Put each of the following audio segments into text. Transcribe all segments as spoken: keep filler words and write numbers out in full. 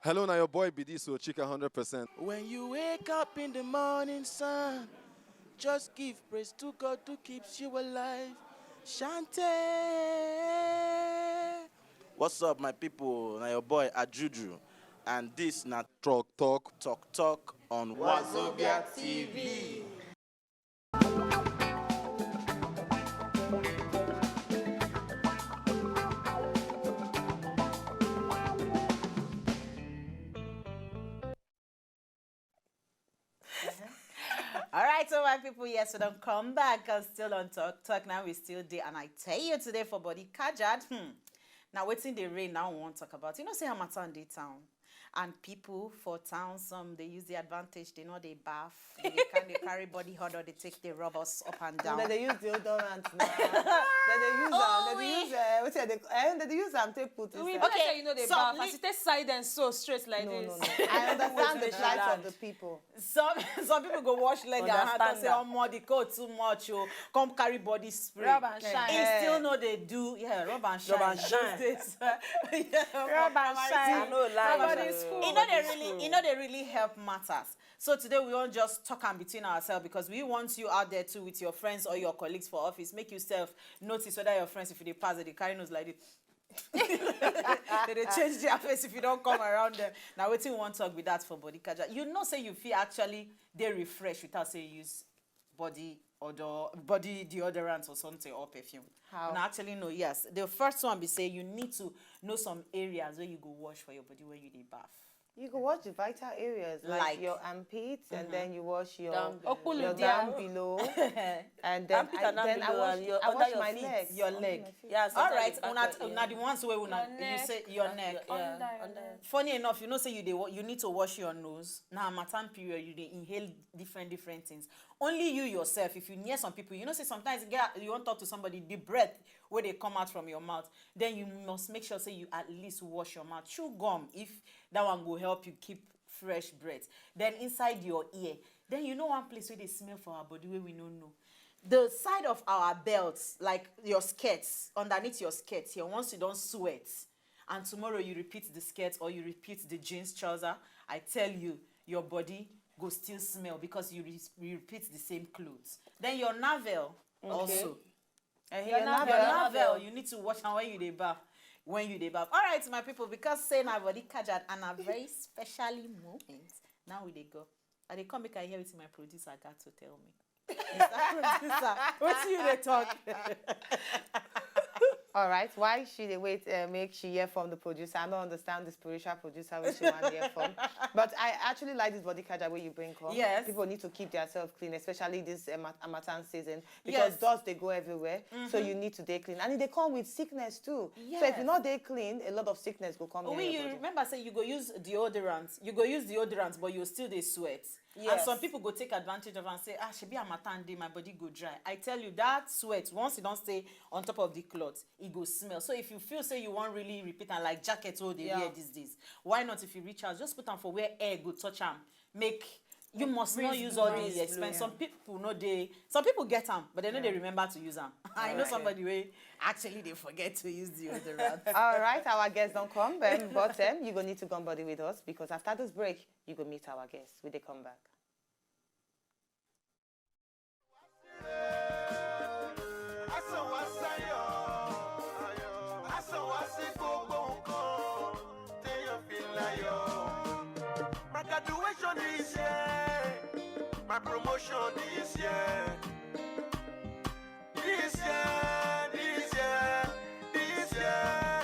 Hello, now your boy B D so Chika hundred percent. When you wake up in the morning, sun, just give praise to God who keeps you alive. Shante. What's up, my people? Now your boy Ajuju, and this na Talk Talk. Talk Talk on Wazobia T V. All right, so my people, yes, we don't come back. I'm still on Talk Talk now. We still there, and I tell you today for body kajad. Hmm. Now, waiting the rain. Now, we won't talk about. You know, say Hamatan Day town, and people for town, some they use the advantage. They know they bath. They can they carry body odor. They take the rubbers up and down. Then they use deodorant now. Then they use am. Then they use uh, wetin they eh, then they use am take put We inside. better say you know the So bath. li- As you take side and so straight like No, this. no, no. I understand the Wetin dey plight land. Of the people. Some some people go wash leg and hand and Understand say, that. "Oh, more the cold too much, oh, come carry body spray." Rub and Eh, shine. It still no they do, yeah, rub and shine. Rub and shine. These days, yeah, Rub and shine. I know lie. But No it, school. It no they really, it no they really help matters. So today we won't just talk and between ourselves because we want you out there too with your friends or your colleagues for office. Make yourself notice whether your friends, if they pass, they carry nose like this. They dey change their face if you don't come around them. Now, waiting one talk with that for body kaja. You know, say you feel actually they refresh without say you use body odor, body deodorant or something or perfume. How? And actually, no, yes. The first one be say you need to know some areas where you go wash for your body when you dey bath. You go watch the vital areas like, Like- your armpits, and then you wash your Down below. your Okulu down below, and then Armpit I, and down then I below wash, and your- I wash under my your feet. legs. Your Under leg. my feet. Yes, All under right, the back una, of the- una the ones wey una Your you neck. say your neck. Yeah, Under, under. Funny enough, you know say you dey wa- you need to wash your nose. Now, harmattan period, you dey inhale different different things. Only you yourself, if you near some people, you know say sometimes get you won't talk to somebody, the breath where they come out from your mouth, then you must make sure say you at least wash your mouth. Chew gum if that one go help you keep fresh breath. Then inside your ear, then you know one place where they smell for our body where we no know. The side of our belts, like your skirts, underneath your skirts here, once you don't sweat, and tomorrow you repeat the skirt or you repeat the jeans trouser, I tell you, your body go still smell because you, re- you repeat the same clothes. Then your navel also. And Your your navel, navel. Your navel, you need to wash and when you dey bath. When you dey bath. All right, my people, because say na body kajad and a very specially moment. Now we dey go. I dey come make I hear wetin my producer got to tell me. Mister Producer, wetin you dey talk? All right. Why she dey wait? Uh, make she hear from the producer. I don't understand the spiritual producer which she want hear from. But I actually like this body kaja where you bring come. Yes. People need to keep themselves clean, especially this um, harmattan season, because Yes. dust they go everywhere. So you need to stay clean, and they come with sickness too. So if you Yes. not stay clean, a lot of sickness will come. Oh, Near wait, your you body. Remember say you go use deodorant. You go use deodorant, but you still dey sweat. And Yes. Some people go take advantage of and say, "Ah, she be a matan day, my body go dry." I tell you that sweat, once you don't stay on top of the cloth, it go smell. So if you feel say you want really repeat and like jacket all they Yeah. wear these days, why not if you reach out, just put on for where air go touch am, make you must not Breeze use blow. All the Breeze blow. expense. Some people know they, some people get them, but they know they remember to use them. I know Okay. Somebody will actually they forget to use deodorant. All right, our guests don't come, um, but um, you go need to go on body with us because after this break, you go meet our guests. We dey come back. My graduation this year, my promotion this year. This year, this year, this year.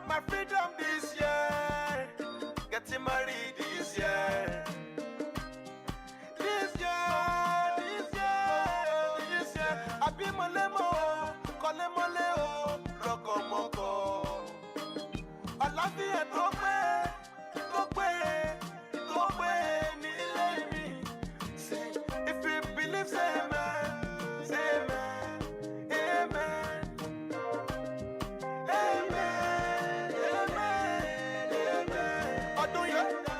My freedom this year, getting married this year. This year, this year, this year. Abi molemo, kolemole o, rokomoko. Àlàáfíà tó pé, tó pé, tó pé nílé mi. Say, if you believe, say amen, say amen, amen. Amen, amen, amen. Ọdún yóò dá.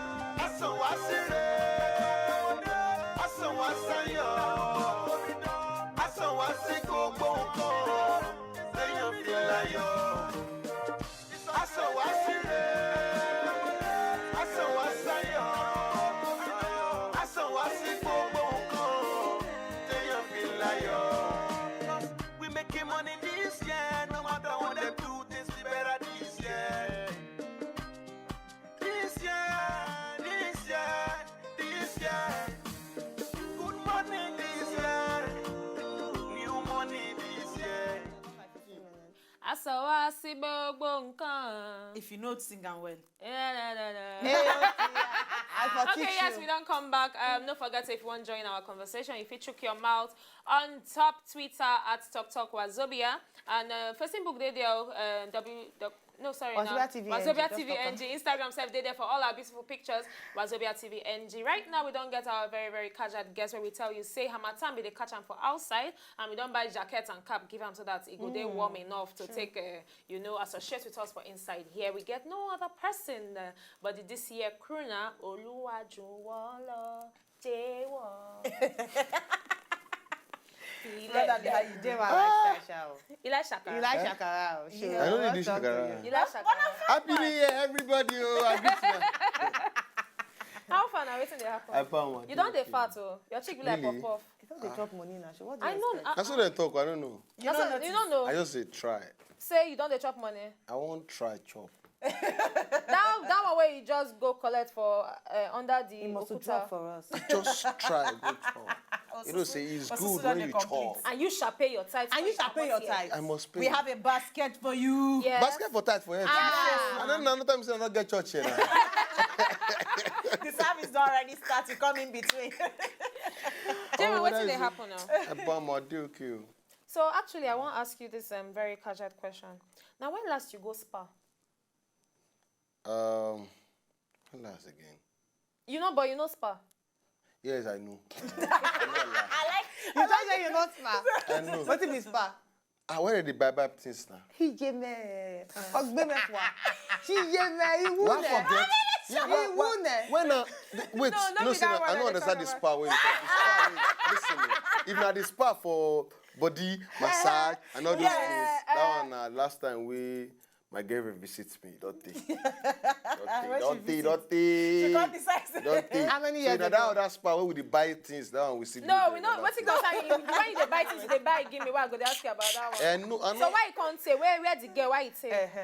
Sọ wá sí gbogbo nǹkan. If you know to sing am well. Yeah, da, da, da. Hey, okay, I for Okay, teach yes, you. We don't come back. Um, don't forget, if you want to join our conversation, if you chook your mouth on top Twitter at Talk Talk Wazobia and uh, Facebook they there uh, W, w no sorry Wazobia now. T V Wazobia N G, T V just N G. Instagram self they there for all our beautiful pictures. Wazobia T V N G. Right now we don't get our very very casual guest where we tell you say Hamatan be the catch am for outside and we don't buy jacket and cap give him so that it go dey warm enough to take uh, you know associate with us for inside here. We get no other person uh, but the, this year crooner Oluwajuwolo J one. Brother, how you J one lifestyle, sha o. You like shakara? You like shakara, o. Sure. I don't What's need up to shakara. you? You like shakara? Happy New Year, everybody! Oh, I greet you. How far now? Wetin dey happen? I found one. You don dey Okay. fat o. Your chick be like Really? puff puff. You don't dey chop money now. So what do I you know. expect? Uh, That's what I talk. I don't know. you know. You don't know. I just say try. Say you don dey chop money. I won't try chop. That that one wey you just go collect for uh, under the He must okuta. Drop for us. Just try go chop. You know, say it's Osusu good don when dey you complete. chop. And you shall pay your tithe. And you shall pay your tithe. I must pay. We have a basket for you. Yes. Basket for tithe for head. Ah. And then another time say I not get church here now. The service don already start to come in between. Jema, Oh, wetin that's dey it. happen now? I buy my deal kill. So actually, I wan ask you this um, very casual question. Now, when last you go spa? Um, what last again? You know, but you know spa. Yes, I know. You just say you not spa. I know. What if it's spa? Ah, where did they buy buy things now? He gave me. Ogbe me kwa. She gave me. He won Why there. forget? Yeah, He why, why, won there. when uh, the, wait, No, no no, be see, that now, one I I don't dey understand talk the spa way. The spa way. Listen, eh, if not the spa for body massage and all those Yeah, things, eh. That one uh, last time we my girlfriend visit me. Don't think. Don't When think. she Don't think. visit, Don't She think. can't decide. Don't think. How many So years now ago? That other spa where we dey buy things. That one we see. No, do we the know. other What thing. you gonna say? You, when you dey buy things, you dey buy give me. Why I go dey ask you about that one? Eh, no, I So know. Why you can't say where where the girl? Why you say? Uh-huh.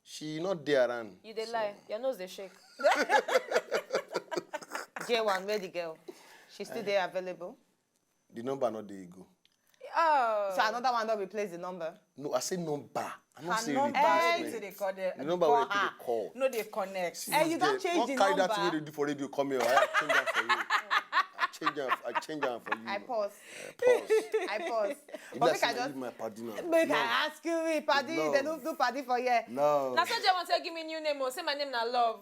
She not there around. You dey lie. Your nose dey shake. J one, where the girl? She's still there available. The number not there you go. Oh. So another one don't replace the number. No, I say number. I don't Her say number replacement. wey they call the The number call where they her. call. No, they connect. Eh, you don't They- change what the kind that number. Way they do for radio come here. I change that for you. I change that. I change that for you. I pause. Pause. I pause. If But that's make I not just leave my party now. make No. I ask you, eh, Paddy. No. They don't do Paddy for here. No. That's what J one say. Give me new name. Oh, say my name na love.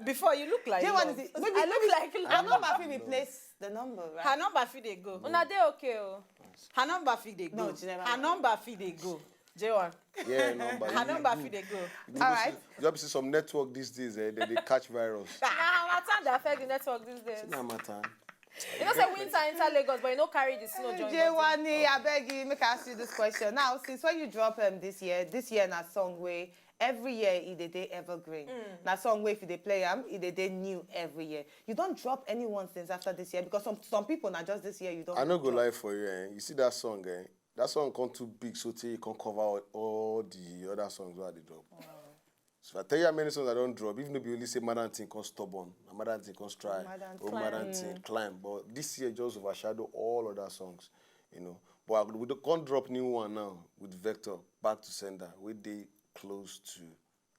Before you look like J one love. is it? Maybe I look maybe like her love. Number fit replace the number, right? Her number fit dey go. Una dey okay o. Her number fit dey go. No, she never Her know. Number fit dey go. J one. Yeah, number. Her number fit dey go. You know, All right. You have to see some network these days. Eh, they, they catch virus. Na harmattan dey affect the network these days. Na harmattan. You know say winter enter Lagos, but you no carry the snow join body. J one, I beg you, make I ask you this question. Now, since when you drop um, this year, this year na song wey every year e dey dey evergreen. Na song wey if you dey play am, e dey dey new every year. You don drop anyone since after this year? Because some some people na just this year you don. I no go drop. Lie for you. Eh? You see that song? Eh? That song come too big, so till you can cover all, all the other songs wey I dey drop. So if I tell you how many songs I don't drop, if no be only say Madam Thing come stubborn, and Madam Thing come try, Madam or Climb. Madam Thing climb. But this year just overshadow all other songs, you know. But I, we do- can't drop new one now with Vector, Back to Sender, wey dey close to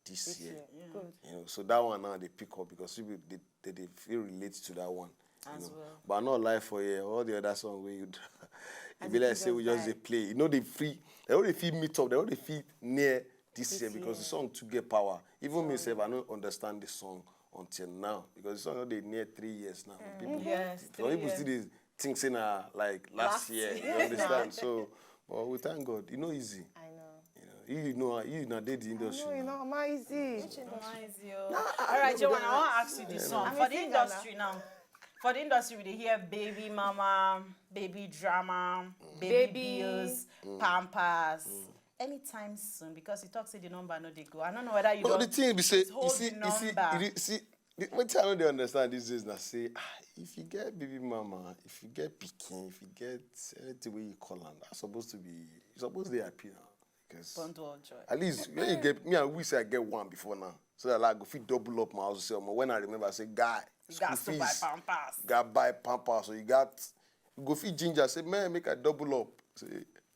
this, This year. year. Good. You know, so that one now they pick up because people they, they, they feel relate to that one. You As know. Well. But I no lie for you, all the other songs where you, As it be it like is say we just just die. They play. You know they free. They only feel meet up. They only feel near this, This year because the year. Song to get power. Even myself, I don't understand the song until now because the song dey near three years now. People, Yes, some three people years. Still they think say na like last, Last year. year. You understand? So, but we thank God. You know, easy. I know. You know, you know, you know, they the industry. No, you Now. know, my easy. All right, J one, I want to ask you this one. I'm For a the singer now. Industry now, for the industry, we dey hear baby mama, baby drama, baby, Baby. Bills, Pampers. Anytime soon, because you talk say the number no dey go. I don't know whether you No, don't. the thing be say, hold you see, the you see, number. you see, the, what I don't dey understand these days now say, ah, if you get baby mama, if you get pikin, if you get anything where you call am, that's supposed to be, you supposed to be happy now. 'Cause Bundle of joy. At least when you get me, I wish I get one before now. So that like if you double up my house, say, "Omo, when I remember, I say, guy, You got to buy Pampers. Got buy Pampers, so you got you go feed ginger. Say, man, make I double up. Say,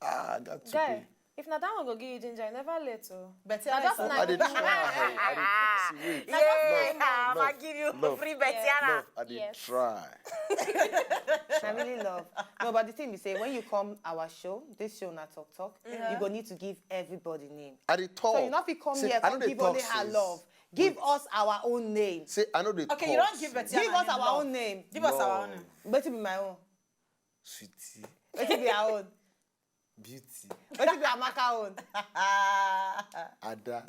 ah, I got to Guy, pay. If na that one go give you ginger, you never late o. Betty Na Anna just is na I dey the try. I dey see, wait. Yeah, I Love, give you love, free Betty Yeah. Anna. Love, I dey Yes. try. I really love. No, but the thing is, say when you come our show, this show na talk talk, you go need to give everybody name. I dey talk. So you no fit come See, here, I come no dey give talk only her since. Love. Give us our own name. Say I no dey Okay, talk. you don't give since. Betty Give Anna us name, our love. Own name. Give us our No. own name. Wetin be my own? Sweetie, Wetin be our own? beauty. Wetin be Amaka own? Ada.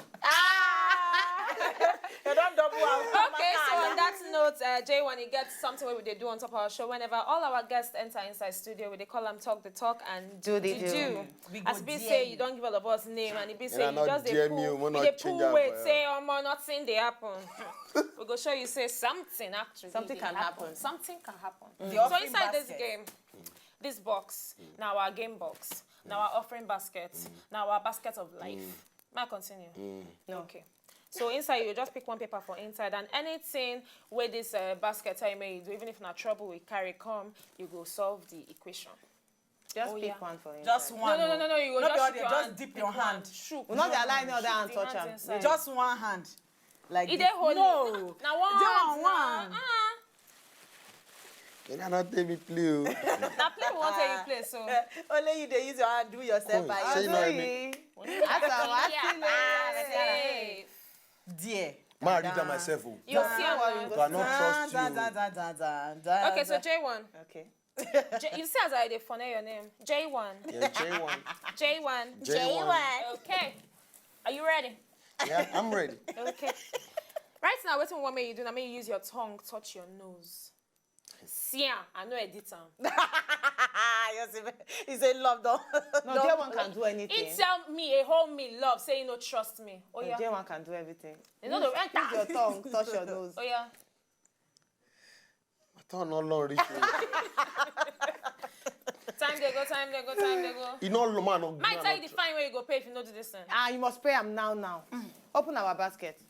You don't double out. Okay, so on that note, uh, J one, you get something where we dey do on top of our show. Whenever all our guests enter inside studio, we dey call them talk the talk and Do the the do. do. We As go be there say you. You don't give all of us name, and it be say And I you no just dey D M pull, you, we you no dey change pull am weight, for say omo nothing dey happen. We go show you say something actually Something dey can happen. Something can happen. The So offering inside this basket. Game, this box, now our game box, now our offering basket, now our basket of life. May I continue? No. Okay. So inside you just pick one paper for inside, and anything where this uh, basket tell you make you do, even if na trouble we carry come, you go solve the equation. Just Oh, pick yeah. One for inside. Just one. No, no, no, no, no. You go No be just, all pick the- your just hand, dip pick your one, hand. Shook. We no dey allow any other hand The touch hands am. Inside. Just one hand. Like E this. dey holy. No. Na one Just hand, one. Na, ah. You no take me play o. Na play we wan take you play so. Only you dey use your hand do yourself Cool. by Say yourself. no, Sorry. me. That's our Yeah. Safe. There. Ma read am myself o. You see am. But I no trust you. Okay, so J one. Okay. J- you see as I dey phone your name. J one. Yeah, J one. J one. J one. Okay. Are you ready? Yeah, I'm ready. Okay. Right now, wetin we want make you do na make you use your tongue touch your nose. See am, I no edit am. Yes, it's a love though. No, J one can do anything. He tell me, a hold me love, say he no trust me. Oh No, yeah. J one can do everything. You know the Use your tongue, touch your nose. Oh yeah. My tongue no long reach o. Time dey go, time dey go, time dey go. You no lo man no. Might tell you the fine way you go pay if you no do this thing. Ah, you must pay am now, now. Open our basket.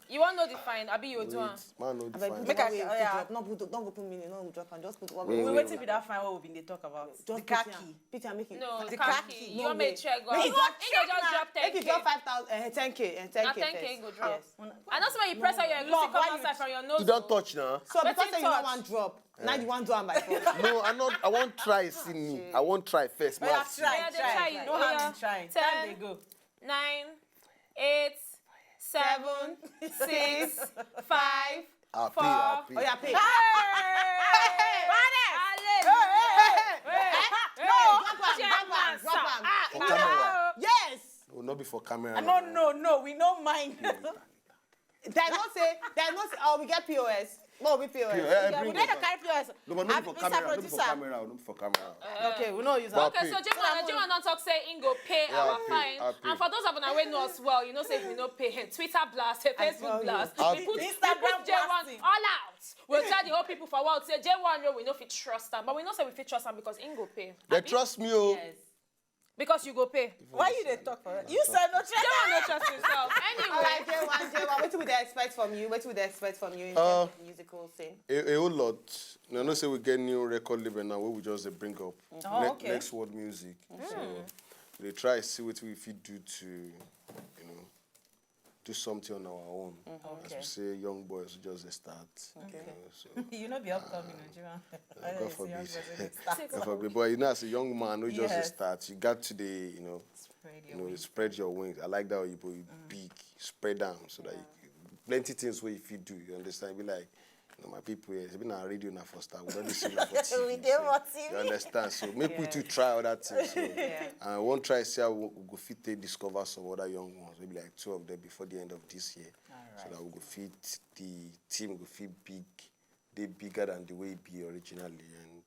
You wan know the fine, abi you do am? Man no the Abeg, fine. put Make am I wait, ca- put yeah. Drop, no put, don't go put me, no drop am. Just put one. Wait, Wait, wait, wetin be that fine wey we been dey talk about? Just The put am. khaki. Put am, make it. No, The khaki. khaki. You No, want me no. Check go? Make He it go, drop. he go just drop ten K. Make it drop five thousand, uh, ten K, uh, ten K. Na ten K First. Go drop. Yes. I know somebody press out your egusi Love, come why you outside from your nose. You don touch now. So Wetin because say you no touch? Wan drop, now you wan do am by force. No, I not. I wan try see me. I wan try first. Oya, Ma see. try, Yeah, they try. try you. No Oya. harm in trying. Time Ten. Dey go. Nine, eight, seven, six, five, Happy, four. happy. Oya, pay. Hallelujah. Drop am, drop am, drop am. For camera. Yes. Oh, not be for camera. No, no, no. We no mind. They no say, they no say, oh, we get P O S. No, we P O S. Yeah, Yeah, we bring dey it back. Carry P O S. No, but not be for Mister camera. Not be for Producer. camera. Not be for camera. Okay, we no use But that. Okay, so Jim and Jim and talk say Ingo pay Yeah, our I pay, fine. I pay. And for those of you wey know us well, you know say if we no pay, Twitter blast, I Facebook tell you. blast, I we put, Instagram we put J one blasting. All out. We'll tell the whole people for world say J one no, we no fit trust am, but we know say we fit trust am because Ingo pay. They Abi? Trust me, oh. Yes. Because you go pay. Why you dey talk for us? You said no J one no trust himself. All Anyway. Right, J one, J one. What do they expect from you? What do they expect from you in Uh, terms of musical thing? A, a whole lot. You know, say we get new record label now where we just dey bring up Oh, ne- okay. Next World Music. So we dey try see what we fit do to, you know, do something on our own. As Okay. We say, young boys who just dey start. You know, so You know the upcoming Nigerian. God forbid. Start. God forbid. But you know, as a young man who just dey Yes. Start, you got to the, you know, Spread you your know, wings. Spread your wings. I like that way, but you big, spread down so that you, plenty things where if you do, you understand. Be like, you know, my people here, it's been a radio now for start. We don't see now for T V. We dey So, for T V. You understand? So maybe we Yeah. too try other things. So, Yeah. and I won't try see how we we go fit take discover some other young ones, maybe like two of them before the end of this year, so that we go fit the team go fit big, they bigger than the way it be originally. And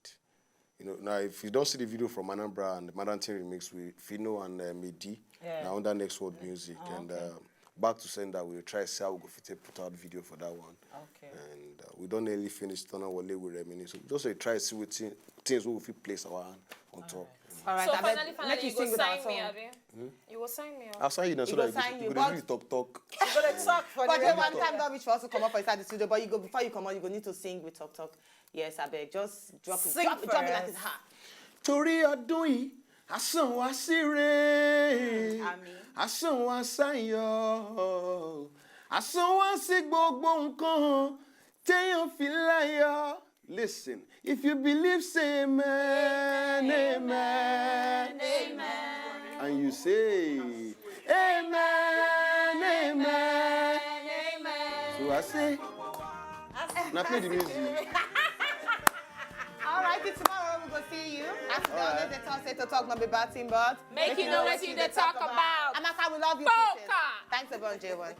you know, now if you don't see the video from Anambra and the Madantin remix with Fino and uh, Medi, Yeah. now under Next World Music, Oh, and okay. uh, back to send that we'll try see how we go fit take put out video for that one. Okay. And uh, we don't nearly finish Tona Wale with Remini, so we just say try see what thing- things we fit place our hand on top. All right, So abeg, finally, finally, make you you go sing with sign our me, song. Abi? You go sign me up. I'll sign you now so He go that you sign go, you, you but- go really talk talk. You gonna talk for But the J whole one talk. Time don reach for us to come up for inside the studio, but you go before you come out, you go need to sing with Talk Talk. Yes, abeg, just drop it. Sing Drop, for drop it like us. It's hot. Torí ọdún yìí, Àsán wá síre. Àmín. Àsán wá sáyọ̀. Àsán wá sí gbogbo nǹkan. Téèyàn fi láyọ̀. Listen, if you believe, say amen, amen. Amen. And you say, amen, amen. Amen. So I say, now play the music. All right, till tomorrow we go see you. As we always dey talk, say to talk no be bad thing, but Make you know wetin you dey talk about. Amaka, we love you. Poka. Pieces. Thanks, everyone, J one.